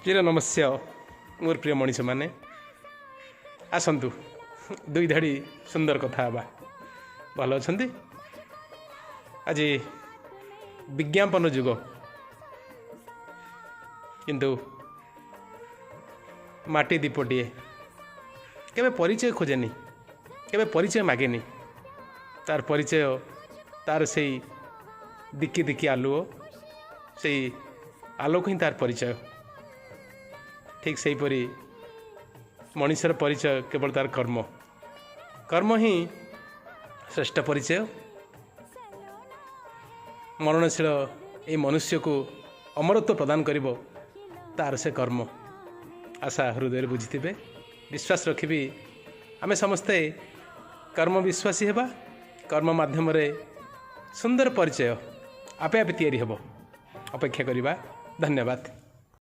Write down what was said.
ଚିର ନମସ୍ୟ ମୋର ପ୍ରିୟ ମଣିଷମାନେ, ଆସନ୍ତୁ ଦୁଇ ଧାଡ଼ି ସୁନ୍ଦର କଥା ହେବା। ଭଲ ଅଛନ୍ତି? ଆଜି ବିଜ୍ଞାପନ ଯୁଗ, କିନ୍ତୁ ମାଟି ଦୀପଟିଏ କେବେ ପରିଚୟ ଖୋଜେନି, କେବେ ପରିଚୟ ମାଗେନି। ତାର ପରିଚୟ ତାର ସେଇ ଦିକି ଦିକି ଆଲୁଅ, ସେଇ ଆଲୋକ ହିଁ ତାର ପରିଚୟ। ଠିକ୍ ସେହିପରି ମଣିଷର ପରିଚୟ କେବଳ ତାର କର୍ମ। କର୍ମ ହିଁ ଶ୍ରେଷ୍ଠ ପରିଚୟ। ମରଣଶୀଳ ଏଇ ମନୁଷ୍ୟକୁ ଅମରତ୍ୱ ପ୍ରଦାନ କରିବ ତାର ସେ କର୍ମ। ଆଶା ହୃଦୟରେ ବୁଝିଥିବେ। ବିଶ୍ୱାସ ରଖିବି ଆମେ ସମସ୍ତେ କର୍ମ ବିଶ୍ୱାସୀ ହେବା। କର୍ମ ମାଧ୍ୟମରେ ସୁନ୍ଦର ପରିଚୟ ଆପେ ଆପେ ତିଆରି ହେବ। ଅପେକ୍ଷା କରିବା। ଧନ୍ୟବାଦ।